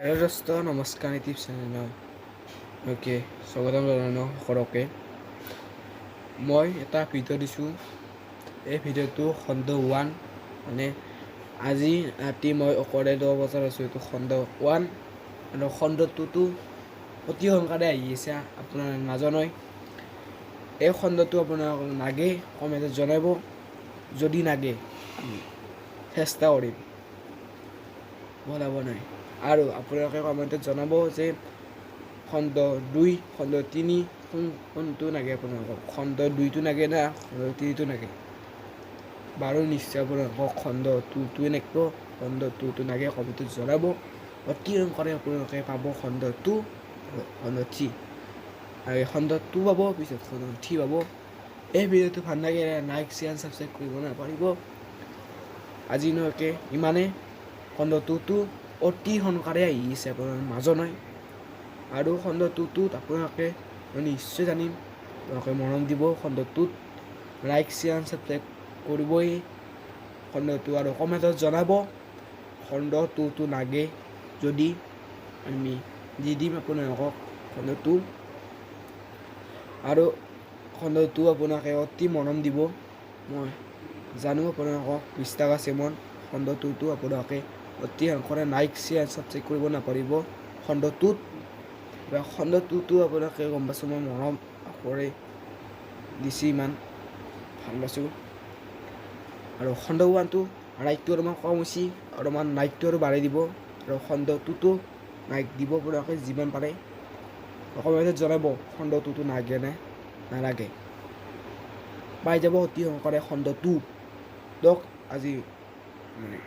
Hello' দোস্ত, নমস্কাৰ। YouTube channel okay স্বাগতম জনালোঁ সকলোকে। মই এটা ভিডিঅ' দিছোঁ। এই ভিডিঅ'টো খণ্ড 1, মানে আজি ৰাতি মই অকলে 10 বজাত আছোঁ। এইটো খণ্ড 1 আৰু খণ্ড 2টো অতি সোনকালে আহি আছে, আপোনাৰ নাজানয়। এই খণ্ডটো আপোনাক লাগে, কমেণ্টত জনাব। যদি লাগে, আমি চেষ্টা কৰিম বনাব নাই। আৰু আপোনালোকে কমেণ্টত জনাব যে খণ্ড 2, খণ্ড 3 কোনটো লাগে আপোনালোকক। খণ্ড 2টো লাগে না খণ্ড 3টো লাগে? বাৰু, নিশ্চয় আপোনালোকক খণ্ড 2টোৱে লাগিব। খণ্ড 2টো লাগে, কমেণ্টত জনাব। অতি সোনকালে আপোনালোকে পাব খণ্ড 2 আৰু খণ্ড 3। আৰু এই খণ্ড 2 পাব, পিছত খণ্ড 3 পাব। এই ভিডিঅ'টো ভাল লাগিলে লাইক, শ্বেয়াৰ, ছাবস্ক্ৰাইব কৰিব নাপাহৰিব। আজি নহকে ইমানে। খণ্ড 2টো অতি সোনকালে আহি আছে আপোনাৰ মাজলৈ। আৰু খণ্ড 2টোত আপোনালোকে, মই নিশ্চয় জানিম, আপোনালোকে মৰম দিব। খণ্ড 2ত লাইক, শ্বেয়াৰ, ছাবস্ক্ৰাইব কৰিবই খণ্ড 2 আৰু কমেণ্টত জনাব খণ্ড 2টো লাগে যদি, আমি দি দিম আপোনালোকক খণ্ড 2। আৰু খণ্ড 2 আপোনালোকে অতি মৰম দিব, মই জানো, আপোনালোকক বিশ্বাস আছে মোৰ। খণ্ড 2টো আপোনালোকে অতি সোনকালে লাইক, শ্বেয়াৰ, ছাবস্ক্ৰাইব কৰিব নাপাহৰিব খণ্ড 2ত বা খণ্ড 2টো। আপোনালোকে গম পাইছোঁ মই, মৰম কৰে দিছে, ইমান ভাল পাইছোঁ। আৰু খণ্ড 1টো লাইকটো অলপমান কম হৈছে, অলপমান লাইকটো আৰু বাঢ়াই দিব। আৰু খণ্ড 2টো লাইক দিব আপোনালোকে যিমান পাৰে। কমেণ্টত জনাব খণ্ড 2টো লাগে নে নালাগে। পাই যাব অতি সোনকালে খণ্ড 2। দিয়ক আজি মানে।